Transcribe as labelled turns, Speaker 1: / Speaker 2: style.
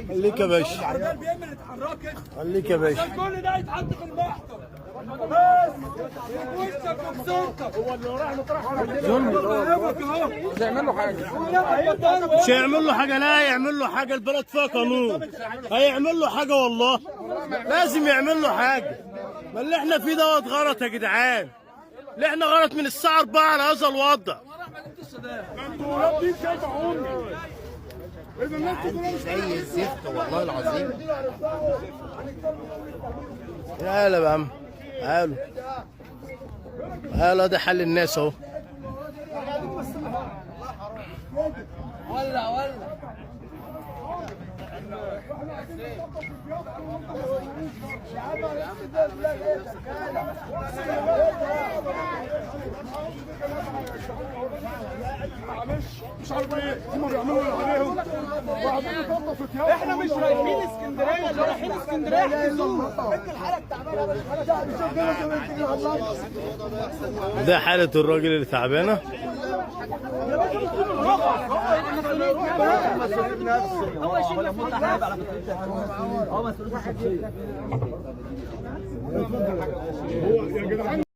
Speaker 1: خليك يا باشا، خليك يا باشا.
Speaker 2: كل ده يتحط في المحضر بس وشك وبصورتك. هو اللي راح له طرح.
Speaker 3: مش هيعمل له حاجة.
Speaker 1: مش هيعمل له حاجة، لا يعمل له حاجة، البلد فيها قانون، هيعمل له حاجة والله، لازم يعمل له حاجة. ما اللي احنا فيه دوت غلط يا جدعان، اللي احنا غلط من الساعة 4 على هذا الوضع.
Speaker 4: زي الزفت والله العظيم.
Speaker 1: تعالى يا عم، تعالوا تعالوا، ده حل الناس اهو.
Speaker 3: ولا ولا
Speaker 5: مش عارف ايه هم بيعملوا اللي عليهم وبعدين يطلعوا في ثيابهم.
Speaker 2: احنا مش رايحين اسكندرية، اللي رايحين اسكندرية يحجزوه.
Speaker 1: ده حالة الراجل اللي تعبانة.
Speaker 3: هو يشيل مسؤوليته على فكرة، هو مسؤوليته الشخصية.
Speaker 5: هو يا جدعان.